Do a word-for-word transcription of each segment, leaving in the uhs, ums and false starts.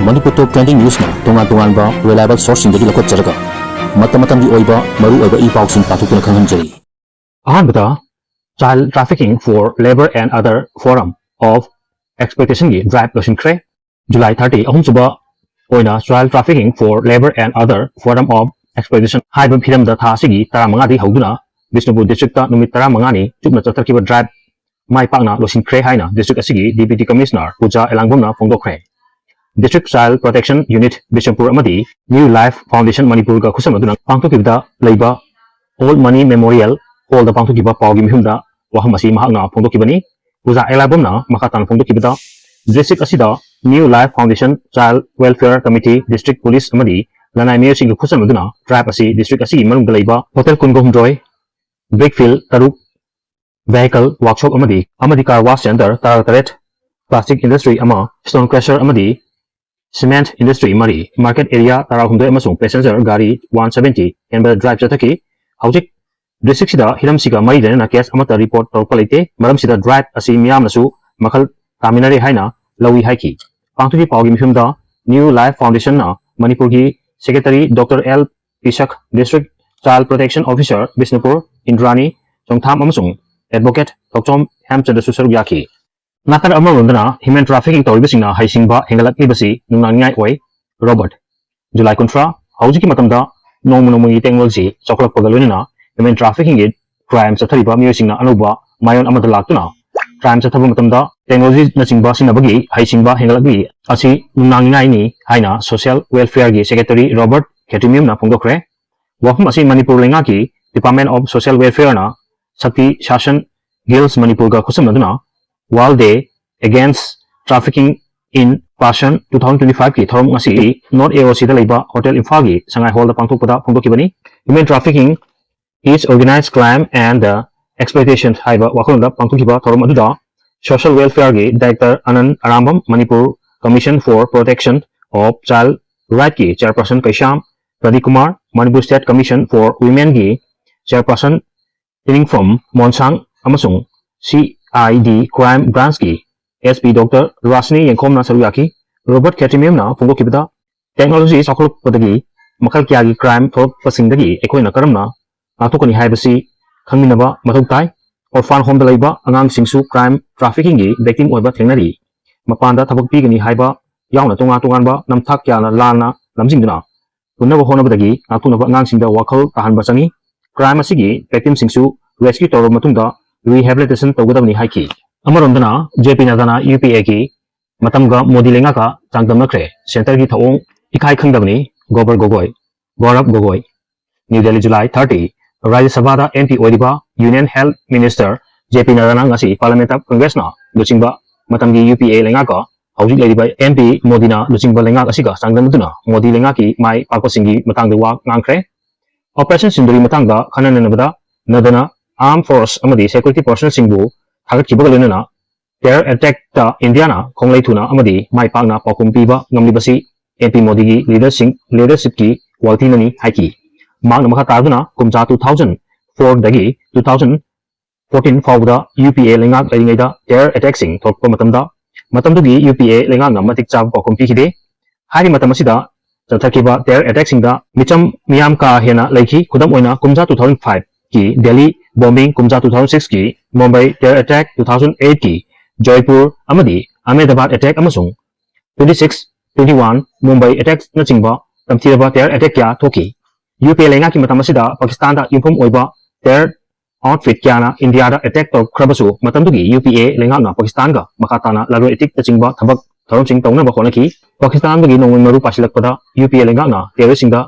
ꯃꯅꯤꯄꯨꯔ ꯇꯣꯞ trending ꯅ꯭ꯌꯨꯁꯅ ꯇꯣꯉꯥꯟ ꯇꯣꯉꯥꯟꯕ reliable ꯁꯣꯔꯁꯁꯤꯡꯗꯒꯤ ꯂꯧꯈꯠꯆꯔꯒ ꯃꯇꯝ ꯃꯇꯝꯒꯤ ꯑꯣꯏꯕ ꯃꯔꯨꯑꯣꯏꯕ ꯏ ꯄꯥꯎꯁꯤꯡ ꯄꯥꯊꯣꯛꯇꯨꯅ ꯈꯪꯍꯟꯖꯔꯤ꯫ ꯑꯍꯥꯟꯕꯗ, Child Trafficking for Labour and Other Form of Exploitationꯒꯤ ꯗ꯭ꯔꯥꯏꯚ ꯂꯣꯏꯁꯤꯟꯈ꯭ꯔꯦ꯫ ꯖꯨꯂꯥꯏ ꯊꯥꯔꯇꯤ, ꯑꯍꯨꯝꯁꯨꯕ ꯑꯣꯏꯅ Child Trafficking for Labour and Other Form of Exploitation ꯍꯥꯏꯕ ꯐꯤꯂꯝꯗ ꯊꯥ ꯑꯁꯤꯒꯤ ꯇꯔꯥꯃꯉꯥꯗꯒꯤ ꯍꯧꯗꯨꯅ ꯕꯤꯁꯅꯨꯄꯨꯔ ꯗꯤꯁꯇ꯭ꯔꯤꯛꯇ ꯅꯨꯃꯤꯠ ꯇꯔꯥꯃꯉꯥꯅꯤ ꯆꯨꯞꯅ ꯆꯠꯊꯈꯤꯕ ꯗ꯭ꯔꯥꯏꯚ ꯃꯥꯏ ꯄꯥꯛꯅ ꯂꯣꯏꯁꯤꯟꯈ꯭ꯔꯦ ꯍꯥꯏꯅ ꯗꯤꯁꯇ꯭ꯔꯤꯛ ꯑꯁꯤꯒꯤ ꯗꯤꯄ꯭ꯌꯨꯇꯤ ꯀꯃꯤꯁꯅꯔ ꯄꯨꯖꯥ ꯑꯦꯂꯥꯡꯕꯝꯅ ꯐꯣꯡꯗꯣꯛꯈ꯭ꯔꯦ꯫ District Child Protection Unit Bishnupur ꯑꯃꯗꯤ New Life Foundation ꯃꯅꯤꯄꯨꯔꯒ ꯈꯨꯠꯁꯝꯅꯗꯨꯅ ꯄꯥꯡꯊꯣꯛꯈꯤꯕꯗ ꯂꯩꯕ Old Money Memorial Hallꯗ ꯄꯥꯡꯊꯣꯛꯈꯤꯕ ꯄꯥꯎꯒꯤ ꯃꯤꯍꯨꯝꯗ ꯋꯥꯐꯝ ꯑꯁꯤ ꯃꯍꯥꯛꯅ ꯐꯣꯡꯗꯣꯛꯈꯤꯕꯅꯤ꯫ ꯄꯨꯖꯥ ꯑꯦꯂꯥꯕꯝꯅ ꯃꯈꯥ ꯇꯥꯅ ꯐꯣꯡꯗꯣꯛꯈꯤꯕꯗ, ꯗꯤꯁꯇ꯭ꯔꯤꯛ ꯑꯁꯤꯗ New Life Foundation, Child Welfare Committee, district police ꯑꯃꯗꯤ ꯂꯅꯥꯏ ꯃꯤꯑꯣꯏꯁꯤꯡꯒ ꯈꯨꯠꯁꯝꯅꯗꯨꯅ ꯗ꯭ꯔꯥꯏꯚ ꯑꯁꯤ ꯗꯤꯁꯇ꯭ꯔꯤꯛ ꯑꯁꯤꯒꯤ ꯃꯅꯨꯡꯗ ꯂꯩꯕ ꯍꯣꯇꯦꯜ ꯀꯨꯟꯒ ꯍꯨꯝꯗꯣꯏ, ꯕ꯭ꯔꯤꯛ ꯐꯤꯜ ꯇꯔꯨꯛ, ꯚꯦꯍꯤꯀꯜ ꯋꯥꯔꯛꯁꯣꯞ ꯑꯃꯗꯤ, ꯑꯃꯗꯤ ꯀꯥꯔ ꯋꯥꯁ ꯁꯦꯟꯇꯔ ꯇꯔꯥꯇꯔꯦꯠ, ꯄ꯭ꯂꯥꯁꯇꯤꯛ ꯏꯟꯗꯁꯇ꯭ꯔꯤ ꯑꯃ, ꯁ꯭ꯇꯣꯟ ꯀ꯭ꯔꯁꯔ ꯑꯃꯗꯤ ꯁꯤꯃꯦꯟꯠ ꯏꯟꯗꯁꯇ꯭ꯔꯤ ꯃꯔꯤ, ꯃꯥꯔꯀꯦꯠ ꯑꯦꯔꯤꯌꯥ ꯇꯔꯥꯍꯨꯝꯗꯣꯏ ꯑꯃꯁꯨꯡ ꯄꯦꯁꯦꯟꯖꯔ ꯒꯥꯔꯤ ꯋꯥꯟ ꯁꯕꯦꯟꯇꯤ ꯍꯦꯟꯕ ꯗ꯭ꯔꯥꯏꯚ ꯆꯠꯊꯈꯤ꯫ ꯍꯧꯖꯤꯛ ꯗꯤꯁꯇ꯭ꯔꯤꯛꯁꯤꯗ ꯍꯤꯔꯝꯁꯤꯒ ꯃꯔꯤ ꯂꯩꯅꯅ ꯀꯦꯁ ꯑꯃꯠꯇ ꯔꯤꯄꯣꯔꯠ ꯇꯧꯔꯛꯄ ꯂꯩꯇꯦ꯫ ꯃꯔꯝꯁꯤꯗ ꯗ꯭ꯔꯥꯏꯚ ꯑꯁꯤ ꯃꯤꯌꯥꯝꯅꯁꯨ ꯃꯈꯜ ꯇꯥꯃꯤꯟꯅꯔꯦ ꯍꯥꯏꯅ ꯂꯧꯏ ꯍꯥꯏꯈꯤ꯫ ꯄꯥꯡꯊꯣꯛꯈꯤꯕ ꯄꯥꯎꯒꯤ ꯃꯤꯐꯝꯗ New Life Foundationꯅ ꯃꯅꯤꯄꯨꯔꯒꯤ secretary doctor L Pishak, district child protection officer Bishnupur Indrani Chongtham ꯑꯃꯁꯨꯡ ꯑꯦꯗꯚꯣꯀꯦꯠ ꯊꯣꯛꯆꯣꯝ ꯍꯦꯝꯆꯟꯗ꯭ꯔꯁꯨ ꯁꯔꯨꯛ ꯌꯥꯈꯤ꯫ ꯅꯥꯀꯜ ꯑꯃꯔꯣꯝꯗꯅ ꯍ꯭ꯌꯨꯃꯦꯟ ꯇ꯭ꯔꯥꯐꯤꯀꯤꯡ ꯇꯧꯔꯤꯕꯁꯤꯡꯅ ꯍꯩꯁꯤꯡꯕ ꯍꯦꯟꯒꯠꯂꯛꯂꯤꯕꯁꯤ ꯅꯨꯡꯅꯥꯡꯅꯤꯡꯉꯥꯏ ꯑꯣꯏ꯫ ꯔꯣꯕꯔꯠ, ꯖꯨꯂꯥꯏ ꯀꯨꯟꯊ꯭ꯔꯥ, ꯍꯧꯖꯤꯛꯀꯤ ꯃꯇꯝꯗ ꯅꯣꯡꯃ ꯅꯣꯡꯃꯒꯤ ꯇꯦꯛꯅꯣꯂꯣꯖꯤ ꯆꯥꯎꯈꯠꯂꯛꯄꯒ ꯂꯣꯏꯅꯅ ꯍ꯭ꯌꯨꯃꯦꯟ ꯇ꯭ꯔꯥꯐꯤꯀꯤꯡꯒꯤ ꯀ꯭ꯔꯥꯏꯝ ꯆꯠꯊꯔꯤꯕ ꯃꯤꯑꯣꯏꯁꯤꯡꯅ ꯑꯅꯧꯕ ꯃꯥꯏꯑꯣꯟ ꯑꯃꯗ ꯂꯥꯛꯇꯨꯅ ꯀ꯭ꯔꯥꯏꯝ ꯆꯠꯊꯕ ꯃꯇꯝꯗ ꯇꯦꯛꯅꯣꯂꯣꯖꯤꯅꯆꯤꯡꯕ ꯁꯤꯖꯤꯟꯅꯕꯒꯤ ꯍꯩꯁꯤꯡꯕ ꯍꯦꯟꯒꯠꯂꯛꯂꯤ ꯑꯁꯤ ꯅꯨꯡꯅꯥꯡꯅꯤꯡꯉꯥꯏꯅꯤ ꯍꯥꯏꯅ ꯁꯣꯁꯤꯌꯦꯜ ꯋꯦꯜꯐꯤꯌꯔꯒꯤ ꯁꯦꯀ꯭ꯔꯦꯇꯔꯤ ꯔꯣꯕꯔꯠ ꯈꯦꯇ꯭ꯔꯤꯃꯤꯌꯝꯅ ꯐꯣꯡꯗꯣꯛꯈ꯭ꯔꯦ꯫ ꯋꯥꯐꯝ ꯑꯁꯤ ꯃꯅꯤꯄꯨꯔ ꯂꯩꯉꯥꯛꯀꯤ Department of Social Welfareꯅ ꯁꯛꯇꯤ ꯁꯥꯁꯟ ꯒꯤꯜꯁ ꯃꯅꯤꯄꯨꯔꯒ ꯈꯨꯠꯁꯝꯅꯗꯨꯅ World Day Against Trafficking in Person two thousand twenty fiveꯀꯤ ꯊꯧꯔꯝ ꯉꯁꯤ North AOCꯗ ꯂꯩꯕ ꯍꯣꯇꯦꯜ ꯏꯝꯐꯥꯜꯒꯤ ꯁꯉꯥꯏ ꯍꯣꯜꯗ ꯄꯥꯡꯊꯣꯛꯄꯗ ꯐꯣꯡꯗꯣꯛꯈꯤꯕꯅꯤ꯫ Human trafficking is organized crime and the exploitation ꯍꯥꯏꯕ ꯋꯥꯈꯜꯂꯣꯟꯗ ꯄꯥꯡꯊꯣꯛꯈꯤꯕ ꯊꯧꯔꯝ ꯑꯗꯨꯗ ꯁꯣꯁꯤꯌꯦꯜ ꯋꯦꯜꯐꯤꯌꯔꯒꯤ director Anan Arambam, Manipur Commission for Protection of Child Rightꯀꯤ chairperson Keisham Pradeep Kumar, Manipur state commission for ꯋꯤꯃꯦꯟꯒꯤ ꯆꯦꯌꯔꯄꯔꯁꯟ ꯏꯅꯤꯡꯐꯝ ꯃꯣꯟꯁꯥꯡ ꯑꯃꯁꯨꯡ CID Crime Branchꯀꯤ SP ꯗꯣꯛꯇꯔ ꯔꯥꯁꯅꯤ ꯌꯦꯡꯈꯣꯝꯅ ꯁꯔꯨꯛ ꯌꯥꯈꯤ꯫ ꯔꯣꯕꯔꯠ ꯈꯦꯇ꯭ꯔꯤꯃꯤꯌꯝꯅ ꯐꯣꯡꯗꯣꯛꯈꯤꯕꯗ, technology ꯆꯥꯎꯈꯠꯂꯛꯄꯗꯒꯤ ꯃꯈꯜ ꯀꯌꯥꯒꯤ crime ꯊꯣꯛꯂꯛꯄꯁꯤꯡꯗꯒꯤ ꯑꯩꯈꯣꯏꯅ ꯀꯔꯝꯅ ꯉꯥꯛꯊꯣꯛꯀꯅꯤ ꯍꯥꯏꯕꯁꯤ ꯈꯪꯃꯤꯟꯅꯕ ꯃꯊꯧ ꯇꯥꯏ꯫ Orphan homeꯗ ꯂꯩꯕ ꯑꯉꯥꯡꯁꯤꯡꯁꯨ crime traffickingꯒꯤ victim ꯑꯣꯏꯕ ꯊꯦꯡꯅꯔꯤ꯫ ꯃꯄꯥꯟꯗ ꯊꯕꯛ ꯄꯤꯒꯅꯤ ꯍꯥꯏꯕ ꯌꯥꯎꯅ ꯇꯣꯉꯥꯟ ꯇꯣꯉꯥꯟꯕ ꯅꯝꯊꯥꯛ ꯀꯌꯥꯅ ꯂꯥꯟꯅ ꯂꯝꯖꯤꯡꯗꯨꯅ ꯄꯨꯟꯅꯕ ꯍꯣꯠꯅꯕꯗꯒꯤ ꯉꯥꯛꯊꯣꯛꯅꯕ ꯑꯉꯥꯡꯁꯤꯡꯗ ꯋꯥꯈꯜ ꯇꯥꯍꯟꯕ ꯆꯪꯏ꯫ Crime ꯑꯁꯤꯒꯤ victimꯁꯤꯡꯁꯨ rescue ꯇꯧꯔꯕ ꯃꯇꯨꯡꯗ rehabilitation ꯇꯧꯒꯗꯕꯅꯤ ꯍꯥꯏꯈꯤ꯫ ꯑꯃꯔꯣꯝꯗꯅ, ꯖꯦ ꯄꯤ ꯅꯗꯥꯅ ꯌꯨ ꯄꯤ ꯑꯦꯒꯤ ꯃꯇꯝꯒ ꯃꯣꯗꯤ ꯂꯩꯉꯥꯛꯀ ꯆꯥꯡꯗꯝꯅꯈ꯭ꯔꯦ꯫ Centreꯒꯤ ꯊꯧꯑꯣꯡ ꯏꯀꯥꯏ ꯈꯪꯗꯕꯅꯤ, ꯒꯣꯕꯔ ꯒꯣꯒꯣꯏ, ꯒꯧꯔꯕ ꯒꯣꯒꯣꯏ꯫ New Delhi, July thirty, ꯔꯥꯖ꯭ꯌ ꯁꯚꯥꯗ M P ꯑꯣꯏꯔꯤꯕ Union Health Minister ꯖꯦ ꯄꯤ ꯅꯗꯥꯅ ꯉꯁꯤ Parliament of Congressꯅ ꯂꯨꯆꯤꯡꯕ ꯃꯇꯝꯒꯤ ꯌꯨ ꯄꯤ ꯑꯦ ꯂꯩꯉꯥꯛꯀ ꯍꯧꯖꯤꯛ ꯂꯩꯔꯤꯕ M P ꯃꯣꯗꯤꯅ ꯂꯨꯆꯤꯡꯕ ꯂꯩꯉꯥꯛ ꯑꯁꯤꯒ ꯆꯥꯡꯗꯝꯅꯗꯨꯅ ꯃꯣꯗꯤ ꯂꯩꯉꯥꯛꯀꯤ ꯃꯥꯏ ꯄꯥꯛꯄꯁꯤꯡꯒꯤ ꯃꯇꯥꯡꯗ ꯋꯥ ꯉꯥꯡꯈ꯭ꯔꯦ꯫ Operation Sindoori ꯃꯇꯥꯡꯗ ꯈꯟꯅ ꯅꯩꯅꯕꯗ ꯅꯗꯥꯅ armed force ꯑꯃꯗꯤ security personnelꯁꯤꯡꯕꯨ ꯊꯥꯒꯠꯈꯤꯕꯒ ꯂꯣꯏꯅꯅ terror attackꯇ ꯏꯟꯗꯤꯌꯥꯅ ꯈꯣꯡꯂꯩ ꯊꯨꯅ ꯑꯃꯗꯤ ꯃꯥꯏ ꯄꯥꯛꯅ ꯄꯥꯎꯈꯨꯝ ꯄꯤꯕ ꯉꯝꯂꯤꯕꯁꯤ M P ꯃꯣꯗꯤꯒꯤ leaderꯁꯤꯡ, leadershipꯀꯤ qualityꯅꯅꯤ ꯍꯥꯏꯈꯤ꯫ ꯃꯍꯥꯛꯅ ꯃꯈꯥ ꯇꯥꯗꯨꯅ ꯀꯨꯝꯖꯥ two thousand fourꯗꯒꯤ two thousand fourteen ꯐꯥꯎꯕꯗ ꯌꯨ ꯄꯤ ꯑꯦ ꯂꯩꯉꯥꯛ ꯂꯩꯔꯤꯉꯩꯗ terror attackꯁꯤꯡ ꯊꯣꯛꯂꯛꯄ ꯃꯇꯝꯗ ꯃꯇꯝꯗꯨꯒꯤ ꯌꯨ ꯄꯤ ꯑꯦ ꯂꯩꯉꯥꯛꯅ ꯃꯇꯤꯛ ꯆꯥꯕ ꯄꯥꯎꯈꯨꯝ ꯄꯤꯈꯤꯗꯦ꯫ ꯍꯥꯏꯔꯤꯕ ꯃꯇꯝ ꯑꯁꯤꯗ ꯆꯠꯊꯈꯤꯕ terror attackꯁꯤꯡꯗ ꯃꯤꯆꯝ ꯃꯤꯌꯥꯝ ꯀꯥ ꯍꯦꯟꯅ ꯂꯩꯈꯤ꯫ ꯈꯨꯗꯝ ꯑꯣꯏꯅ, ꯀꯨꯝꯖꯥ two thousand fiveꯀꯤ Delhi bombing, ꯀꯨꯝꯖꯥ two thousand sixꯀꯤ Mumbai terror attack, two thousand eightꯀꯤ Jaipur ꯑꯃꯗꯤ Ahmedabad attack ꯑꯃꯁꯨꯡ twenty six, twenty one Mumbai attackꯅꯆꯤꯡꯕ ꯇꯝꯊꯤꯔꯕ terror attack ꯀꯌꯥ ꯊꯣꯛꯈꯤ꯫ ꯌꯨ ꯄꯤ ꯑꯦ ꯂꯩꯉꯥꯛꯀꯤ ꯃꯇꯝ ꯑꯁꯤꯗ ꯄꯥꯀꯤꯁꯇꯥꯟꯗ ꯌꯨꯝꯐꯝ ꯑꯣꯏꯕ terror outfit ꯀꯌꯥꯅ ꯏꯟꯗꯤꯌꯥꯗ attack ꯇꯧꯔꯛꯈ꯭ꯔꯕꯁꯨ, ꯃꯇꯝꯗꯨꯒꯤ ꯌꯨ ꯄꯤ ꯑꯦ ꯂꯩꯉꯥꯛꯅ ꯄꯥꯀꯤꯁꯇꯥꯟꯒ ꯃꯈꯥ ꯇꯥꯅ ꯂꯂꯣꯟ ꯏꯇꯤꯛꯇꯆꯤꯡꯕ ꯊꯕꯛ ꯊꯧꯔꯝꯁꯤꯡ ꯇꯧꯅꯕ ꯍꯣꯠꯅꯈꯤ꯫ ꯄꯥꯀꯤꯁꯇꯥꯟꯗꯒꯤ ꯅꯣꯡꯃꯩ ꯃꯔꯨ ꯄꯥꯁꯤꯜꯂꯛꯄꯗ ꯌꯨ ꯄꯤ ꯑꯦ ꯂꯩꯉꯥꯛꯅ terroristꯁꯤꯡꯗ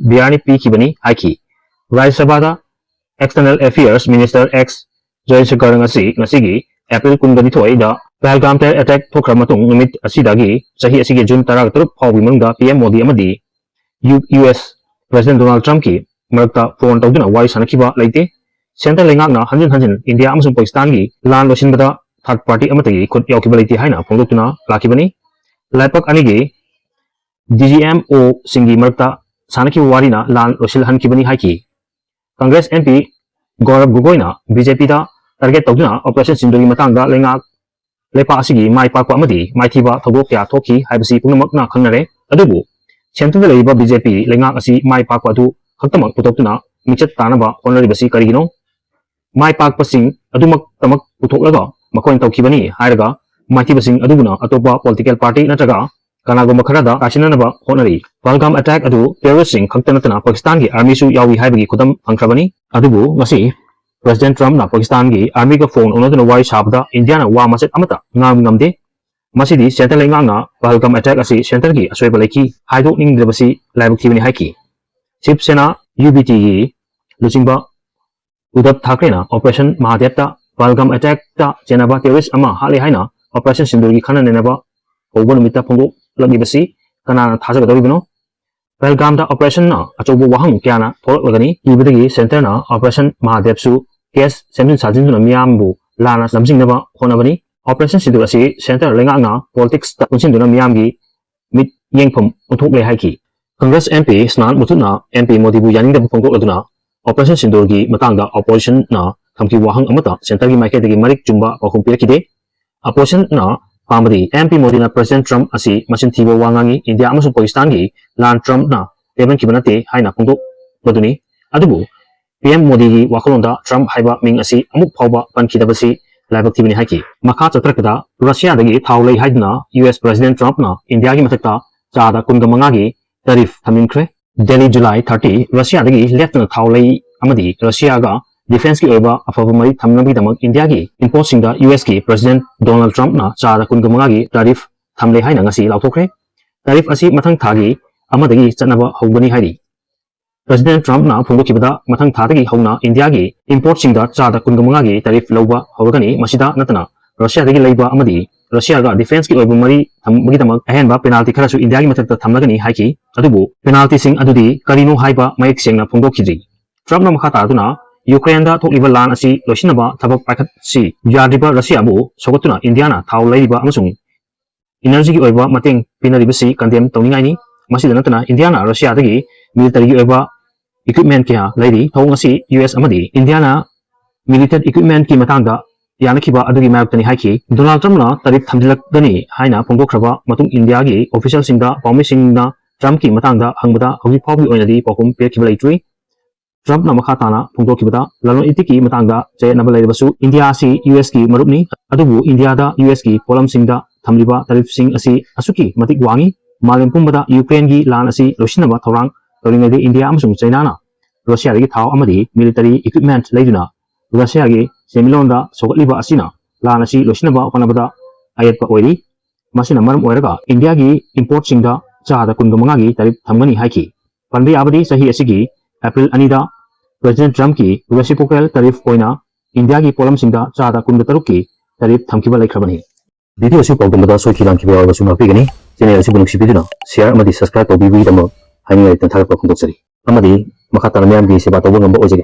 ꯕꯤꯌꯥꯔꯅꯤ ꯄꯤꯈꯤꯕꯅꯤ ꯍꯥꯏꯈꯤ꯫ ꯔꯥꯖ꯭ꯌ ꯁꯚꯥꯗ External Affairs Minister X ꯖꯌꯁꯪꯀꯔ ꯉꯁꯤ, ꯉꯁꯤꯒꯤ April ꯀꯨꯟꯒ ꯅꯤꯊꯣꯏꯗ ꯄꯍꯜꯒꯥꯝ terror attack ꯊꯣꯛꯈ꯭ꯔ ꯃꯇꯨꯡ ꯅꯨꯃꯤꯠ ꯑꯁꯤꯗꯒꯤ ꯆꯍꯤ ꯑꯁꯤꯒꯤ June ꯇꯔꯥꯇꯔꯨꯛ ꯐꯥꯎꯕꯒꯤ ꯃꯅꯨꯡꯗ P M ꯃꯣꯗꯤ ꯑꯃꯗꯤ ꯌꯨ-, U S President Donald Trumpꯀꯤ ꯃꯔꯛꯇ phone ꯇꯧꯗꯨꯅ ꯋꯥꯔꯤ ꯁꯥꯟꯅꯈꯤꯕ ꯂꯩꯇꯦ꯫ Centre ꯂꯩꯉꯥꯛꯅ ꯍꯟꯖꯤꯟ ꯍꯟꯖꯤꯟ ꯏꯟꯗꯤꯌꯥ ꯑꯃꯁꯨꯡ ꯄꯥꯀꯤꯁꯇꯥꯟꯒꯤ ꯂꯥꯟ ꯂꯣꯏꯁꯤꯟꯕꯗ third party ꯑꯃꯠꯇꯒꯤ ꯈꯨꯠ ꯌꯥꯎꯈꯤꯕ ꯂꯩꯇꯦ ꯍꯥꯏꯅ ꯐꯣꯡꯗꯣꯛꯇꯨꯅ ꯂꯥꯛꯈꯤꯕꯅꯤ꯫ ꯂꯥꯏꯄꯛ ꯑꯅꯤꯒꯤ D G M Oꯁꯤꯡꯒꯤ ꯃꯔꯛꯇ ꯁꯥꯟꯅꯈꯤꯕ ꯋꯥꯔꯤꯅ ꯂꯥꯟ ꯂꯣꯏꯁꯤꯜꯍꯟꯈꯤꯕꯅꯤ ꯍꯥꯏꯈꯤ꯫ Congress M P ꯒꯧꯔꯕ ꯒꯣꯒꯣꯏꯅ B J Pꯗ target ꯇꯧꯗꯨꯅ Operation ꯁꯤꯟꯗꯨꯔꯒꯤ ꯃꯇꯥꯡꯗ ꯂꯩꯉꯥꯛ ꯂꯩꯄꯥꯛ ꯑꯁꯤꯒꯤ ꯃꯥꯏ ꯄꯥꯛꯄ ꯑꯃꯗꯤ ꯃꯥꯏꯊꯤꯕ ꯊꯧꯗꯣꯛ ꯀꯌꯥ ꯊꯣꯛꯈꯤ ꯍꯥꯏꯕꯁꯤ ꯄꯨꯝꯅꯃꯛꯅ ꯈꯪꯅꯔꯦ꯫ ꯑꯗꯨꯕꯨ centreꯗ ꯂꯩꯔꯤꯕ BJP ꯂꯩꯉꯥꯛ ꯑꯁꯤ ꯃꯥꯏ ꯄꯥꯛꯄ ꯑꯗꯨ ꯈꯛꯇꯃꯛ ꯄꯨꯊꯣꯛꯇꯨꯅ ꯃꯤꯡꯆꯠ ꯇꯥꯅꯕ ꯍꯣꯠꯅꯔꯤꯕꯁꯤ ꯀꯔꯤꯒꯤꯅꯣ? ꯃꯥꯏ ꯄꯥꯛꯄꯁꯤꯡ ꯑꯗꯨꯃꯛꯇꯃꯛ ꯄꯨꯊꯣꯛꯂꯒ ꯃꯈꯣꯏꯅ ꯇꯧꯈꯤꯕꯅꯤ ꯍꯥꯏꯔꯒ ꯃꯥꯏꯊꯤꯕꯁꯤꯡ ꯑꯗꯨꯕꯨꯅ ꯑꯇꯣꯞꯄ political party ꯅꯠꯇ꯭ꯔꯒ ꯀꯅꯥꯒꯨꯝꯕ ꯈꯔꯗ ꯇꯥꯏꯁꯤꯟꯅꯅꯕ ꯍꯣꯠꯅꯔꯤ꯫ ꯄꯍꯜꯒꯥꯝ attack ꯑꯗꯨ terroristꯁꯤꯡ ꯈꯛꯇ ꯅꯠꯇꯅ ꯄꯥꯀꯤꯁꯇꯥꯟꯒꯤ armyꯁꯨ ꯌꯥꯎꯏ ꯍꯥꯏꯕꯒꯤ ꯈꯨꯗꯝ ꯐꯪꯈ꯭ꯔꯕꯅꯤ꯫ ꯑꯗꯨꯕꯨ ꯉꯁꯤ President Trumpꯅ ꯄꯥꯀꯤꯁꯇꯥꯟꯒꯤ armyꯒ phone ꯎꯅꯗꯨꯅ ꯋꯥꯔꯤ ꯁꯥꯕꯗ ꯏꯟꯗꯤꯌꯥꯅ ꯋꯥ ꯃꯆꯦꯠ ꯑꯃꯠꯇ ꯉꯥꯡꯕ ꯉꯝꯗꯦ꯫ ꯃꯁꯤꯗꯤ centre ꯂꯩꯉꯥꯛꯅ ꯄꯍꯜꯒꯥꯝ attack ꯑꯁꯤ centreꯒꯤ ꯑꯁꯣꯏꯕ ꯂꯩꯈꯤ ꯍꯥꯏꯗꯣꯛꯅꯤꯡꯗ꯭ꯔꯕꯁꯤ ꯂꯥꯏꯕꯛ ꯊꯤꯕꯅꯤ ꯍꯥꯏꯈꯤ꯫ ꯁꯤꯕ ꯁꯦꯅꯥ, UBTꯒꯤ ꯂꯨꯆꯤꯡꯕ ꯎꯗꯞ ꯊꯥꯀ꯭ꯔꯦꯅ Operation Mahadevꯇ ꯄꯍꯜꯒꯥꯝ attackꯇ ꯆꯦꯟꯅꯕ terrorist ꯑꯃ ꯍꯥꯠꯂꯦ ꯍꯥꯏꯅ Operation ꯁꯤꯟꯗꯨꯔꯒꯤ ꯈꯟꯅ ꯅꯩꯅꯕ ꯍꯧꯕ ꯅꯨꯃꯤꯠꯇ ꯐꯣꯡꯗꯣꯛꯂꯛꯂꯤꯕꯁꯤ ꯀꯅꯥꯅ ꯊꯥꯖꯒꯗꯧꯔꯤꯕꯅꯣ? ꯄꯍꯜꯒꯥꯝꯗ operationꯅ ꯑꯆꯧꯕ ꯋꯥꯍꯪ ꯀꯌꯥꯅ ꯊꯣꯛꯂꯛꯂꯒꯅꯤ꯫ ꯀꯤꯕꯗꯒꯤ centreꯅ Operation Mahadevꯁꯨ case ꯁꯦꯝꯖꯤꯟ ꯁꯥꯖꯤꯟꯗꯨꯅ ꯃꯤꯌꯥꯝꯕꯨ ꯂꯥꯟꯅ ꯂꯝꯖꯤꯡꯅꯕ ꯍꯣꯠꯅꯕꯅꯤ꯫ Operation ꯁꯤꯟꯗꯨꯔ ꯑꯁꯤ centre ꯂꯩꯉꯥꯛꯅ politicsꯇ ꯄꯨꯟꯁꯤꯟꯗꯨꯅ ꯃꯤꯌꯥꯝꯒꯤ ꯃꯤꯠ ꯌꯦꯡꯐꯝ ꯑꯣꯟꯊꯣꯛꯂꯦ ꯍꯥꯏꯈꯤ꯫ Congress MP ꯁ꯭ꯅꯥꯟ ꯃꯨꯊꯨꯠꯅ MP ꯃꯣꯗꯤꯕꯨ ꯌꯥꯅꯤꯡꯗꯕ ꯐꯣꯡꯗꯣꯛꯂꯗꯨꯅ Operation ꯁꯤꯟꯗꯨꯔꯒꯤ ꯃꯇꯥꯡꯗ oppositionꯅ ꯊꯝꯈꯤꯕ ꯋꯥꯍꯪ ꯑꯃꯠꯇ centreꯒꯤ ꯃꯥꯏꯀꯩꯗꯒꯤ ꯃꯔꯤꯛ ꯆꯨꯝꯕ ꯄꯥꯎꯈꯨꯝ ꯄꯤꯔꯛꯈꯤꯗꯦ꯫ Oppositionꯅ ꯄꯥꯝꯕꯗꯤ MP ꯃꯣꯗꯤꯅ President Trump ꯑꯁꯤ ꯃꯆꯤꯟ ꯊꯤꯕ ꯋꯥ ꯉꯥꯡꯉꯤ, ꯏꯟꯗꯤꯌꯥ ꯑꯃꯁꯨꯡ ꯄꯥꯀꯤꯁꯇꯥꯟꯒꯤ ꯂꯥꯟ Trumpꯅ ꯂꯦꯞꯍꯟꯈꯤꯕ ꯅꯠꯇꯦ ꯍꯥꯏꯅ ꯐꯣꯡꯗꯣꯛꯄꯗꯨꯅꯤ꯫ ꯑꯗꯨꯕꯨ PM ꯃꯣꯗꯤꯒꯤ ꯋꯥꯈꯜꯂꯣꯟꯗ Trump ꯍꯥꯏꯕ ꯃꯤꯡ ꯑꯁꯤ ꯑꯃꯨꯛ ꯐꯥꯎꯕ ꯄꯟꯈꯤꯗꯕꯁꯤ ꯂꯥꯏꯕꯛ ꯊꯤꯕꯅꯤ ꯍꯥꯏꯈꯤ꯫ ꯃꯈꯥ ꯆꯠꯊꯔꯛꯄꯗ Russiaꯗꯒꯤ ꯊꯥꯎ ꯂꯩ ꯍꯥꯏꯗꯨꯅ US President Trumpꯅ ꯏꯟꯗꯤꯌꯥꯒꯤ ꯃꯊꯛꯇ ꯆꯥꯗ ꯀꯨꯟꯒ ꯃꯉꯥꯒꯤ tariff ꯊꯝꯖꯤꯟꯈ꯭ꯔꯦ꯫ Delhi, July thirty, Russiaꯗꯒꯤ ꯂꯦꯞꯇꯅ ꯊꯥꯎ ꯂꯩ ꯑꯃꯗꯤ Russiaꯒ defenceꯀꯤ ꯑꯣꯏꯕ ꯑꯐꯕ ꯃꯔꯤ ꯊꯝꯅꯕꯒꯤꯗꯃꯛ ꯏꯟꯗꯤꯌꯥꯒꯤ importꯁꯤꯡꯗ USꯀꯤ President Donald Trumpꯅ ꯆꯥꯗ ꯀꯨꯟꯒ ꯃꯉꯥꯒꯤ tariff ꯊꯝꯂꯦ ꯍꯥꯏꯅ ꯉꯁꯤ ꯂꯥꯎꯊꯣꯛꯈ꯭ꯔꯦ꯫ Tariff ꯑꯁꯤ ꯃꯊꯪ ꯊꯥꯒꯤ ꯑꯃꯗꯒꯤ ꯆꯠꯅꯕ ꯍꯧꯒꯅꯤ ꯍꯥꯏꯔꯤ꯫ President Trumpꯅ ꯐꯣꯡꯗꯣꯛꯈꯤꯕꯗ ꯃꯊꯪ ꯊꯥꯗꯒꯤ ꯍꯧꯅ ꯏꯟꯗꯤꯌꯥꯒꯤ importꯁꯤꯡꯗ ꯆꯥꯗ ꯀꯨꯟꯒ ꯃꯉꯥꯒꯤ tariff ꯂꯧꯕ ꯍꯧꯔꯒꯅꯤ꯫ ꯃꯁꯤꯗ ꯅꯠꯇꯅ Russiaꯗꯒꯤ ꯂꯩꯕ ꯑꯃꯗꯤ Russiaꯒ defenceꯀꯤ ꯑꯣꯏꯕ ꯃꯔꯤ ꯊꯝꯕꯒꯤꯗꯃꯛ ꯑꯍꯦꯟꯕ penalty ꯈꯔꯁꯨ ꯏꯟꯗꯤꯌꯥꯒꯤ ꯃꯊꯛꯇ ꯊꯝꯂꯒꯅꯤ ꯍꯥꯏꯈꯤ꯫ ꯑꯗꯨꯕꯨ penaltyꯁꯤꯡ ꯑꯗꯨꯗꯤ ꯀꯔꯤꯅꯣ ꯍꯥꯏꯕ ꯃꯌꯦꯛ ꯁꯦꯡꯅ ꯐꯣꯡꯗꯣꯛꯈꯤꯗ꯭ꯔꯤ꯫ Trumpꯅ ꯃꯈꯥ ꯇꯥꯗꯨꯅ Ukraineꯗ ꯊꯣꯛꯂꯤꯕ ꯂꯥꯟ ꯑꯁꯤ ꯂꯣꯏꯁꯤꯟꯅꯕ ꯊꯕꯛ ꯄꯥꯏꯈꯠꯁꯤ ꯌꯥꯗ꯭ꯔꯤꯕ Russiaꯕꯨ ꯁꯧꯒꯠꯇꯨꯅ ꯏꯟꯗꯤꯌꯥꯅ ꯊꯥꯎ ꯂꯩꯔꯤꯕ ꯑꯃꯁꯨꯡ energyꯒꯤ ꯑꯣꯏꯕ ꯃꯇꯦꯡ ꯄꯤꯅꯔꯤꯕꯁꯤ condemn ꯇꯧꯅꯤꯡꯉꯥꯏꯅꯤ꯫ ꯃꯁꯤꯗ ꯅꯠꯇꯅ ꯏꯟꯗꯤꯌꯥꯅ Russiaꯗꯒꯤ militaryꯒꯤ ꯑꯣꯏꯕ equipment ꯀꯌꯥ ꯂꯩꯔꯤ꯫ ꯊꯧꯑꯣꯡ ꯑꯁꯤ US ꯑꯃꯗꯤ ꯏꯟꯗꯤꯌꯥꯅ military equipmentꯀꯤ ꯃꯇꯥꯡꯗ ꯌꯥꯅꯈꯤꯕ ꯑꯗꯨꯒꯤ ꯃꯥꯌꯣꯛꯇꯅꯤ ꯍꯥꯏꯈꯤ꯫ ꯗꯣꯅꯥꯜꯗ ꯇ꯭ꯔꯝꯞꯅ ꯇꯥꯔꯤꯐ ꯊꯝꯖꯤꯜꯂꯛꯀꯅꯤ ꯍꯥꯏꯅ ꯐꯣꯡꯗꯣꯛꯈ꯭ꯔꯕ ꯃꯇꯨꯡ ꯏꯟꯗꯤꯌꯥꯒꯤ ꯑꯣꯐꯤꯁꯤꯌꯦꯜꯁꯤꯡꯗ ꯇ꯭ꯔꯝꯞꯀꯤ ꯃꯇꯥꯡꯗ ꯍꯪꯕꯗ ꯍꯧꯖꯤꯛ ꯐꯥꯎꯕꯒꯤ ꯑꯣꯏꯅꯗꯤ ꯄꯥꯎꯈꯨꯝ ꯄꯤꯔꯛꯈꯤꯕ ꯂꯩꯇ꯭ꯔꯤ꯫ ꯇ꯭ꯔꯝꯞꯅ ꯃꯈꯥ ꯇꯥꯅ ꯐꯣꯡꯗꯣꯛꯈꯤꯕꯗ, ꯂꯂꯣꯟ ꯏꯇꯤꯛꯀꯤ ꯃꯇꯥꯡꯗ ꯆꯌꯦꯠꯅꯕ ꯂꯩꯔꯕꯁꯨ ꯏꯟꯗꯤꯌꯥ ꯑꯁꯤ ꯌꯨ ꯑꯦꯁꯀꯤ ꯃꯔꯨꯞꯅꯤ, ꯑꯗꯨꯕꯨ ꯏꯟꯗꯤꯌꯥꯗ ꯌꯨ ꯑꯦꯁꯀꯤ ꯄꯣꯠꯂꯝꯁꯤꯡꯗ ꯊꯝꯂꯤꯕ ꯇꯥꯔꯤꯐꯁꯤꯡ ꯑꯁꯤ ꯑꯁꯨꯛꯀꯤ ꯃꯇꯤꯛ ꯋꯥꯡꯏ꯫ ꯃꯥꯂꯦꯝ ꯄꯨꯝꯕꯗ ꯌꯨꯀ꯭ꯔꯦꯟꯒꯤ ꯂꯥꯟ ꯑꯁꯤ ꯂꯣꯏꯁꯤꯟꯅꯕ ꯊꯧꯔꯥꯡ ꯇꯧꯔꯤꯉꯩꯗ ꯏꯟꯗꯤꯌꯥ ꯑꯃꯁꯨꯡ ꯆꯩꯅꯥꯅ ꯔꯨꯁꯤꯌꯥꯗꯒꯤ ꯊꯥꯎ ꯑꯃꯗꯤ ꯃꯤꯂꯤꯇꯔꯤ ꯏꯀ꯭ꯋꯤꯞꯃꯦꯟꯠ ꯂꯩꯗꯨꯅ ꯔꯨꯁꯤꯌꯥꯒꯤ ꯁꯦꯟꯃꯤꯠꯂꯣꯟꯗ ꯁꯧꯒꯠꯂꯤꯕ ꯑꯁꯤꯅ ꯂꯥꯟ ꯑꯁꯤ ꯂꯣꯏꯁꯤꯟꯅꯕ ꯍꯣꯠꯅꯕꯗ ꯑꯌꯦꯠꯄ ꯑꯣꯏꯔꯤ꯫ ꯃꯁꯤꯅ ꯃꯔꯝ ꯑꯣꯏꯔꯒ ꯏꯟꯗꯤꯌꯥꯒꯤ ꯏꯝꯄꯣꯔꯠꯁꯤꯡꯗ ꯆꯥꯗ ꯀꯨꯟꯒ ꯃꯉꯥꯒꯤ ꯇꯥꯔꯤꯐ ꯊꯝꯒꯅꯤ ꯍꯥꯏꯈꯤ꯫ ꯄꯟꯕ ꯌꯥꯕꯗꯤ, ꯆꯍꯤ ꯑꯁꯤꯒꯤ ꯑꯦꯄ꯭ꯔꯤꯜ ꯑꯅꯤꯗ ꯄ꯭ꯔꯦꯁꯤꯗꯦꯟꯠ ꯇ꯭ꯔꯝꯞꯀꯤ ꯔꯦꯁꯤꯄ꯭ꯔꯣꯀꯦꯜ ꯇꯥꯔꯤꯐ ꯑꯣꯏꯅ ꯏꯟꯗꯤꯌꯥꯒꯤ ꯄꯣꯠꯂꯝꯁꯤꯡꯗ ꯆꯥꯗ ꯀꯨꯟꯒ ꯇꯔꯨꯛꯀꯤ ꯇꯥꯔꯤꯐ ꯊꯝꯈꯤꯕ ꯂꯩꯈ꯭ꯔꯕꯅꯤ꯫ ꯚꯤꯗꯤꯑꯣ ꯑꯁꯤ ꯄꯥꯎꯗꯝꯕꯗ ꯁꯣꯏꯈꯤ ꯂꯥꯟꯈꯤꯕ ꯌꯥꯎꯔꯕꯁꯨ ꯉꯥꯛꯄꯤꯒꯅꯤ꯫ ꯆꯦꯅꯦꯜ ꯑꯁꯤꯕꯨ ꯅꯨꯡꯁꯤꯕꯤꯗꯨꯅ ꯁꯤꯌꯥꯔ ꯑꯃꯗꯤ ꯁꯕꯁꯀ꯭ꯔꯥꯏꯕ ꯇꯧꯕꯤꯕꯒꯤꯗꯃꯛ ꯍꯥꯏꯅꯤꯡꯉꯥꯏ ꯂꯩꯇꯅ ꯊꯥꯒꯠꯄ ꯐꯣꯡꯗꯣꯛꯆꯔꯤ꯫ ꯑꯃꯗꯤ ꯃꯈꯥ ꯇꯥꯅ ꯃꯤꯌꯥꯝꯒꯤ ꯁꯦꯕꯥ ꯇꯧꯕ ꯉꯝꯕ ꯑꯣꯏꯖꯒꯦ꯫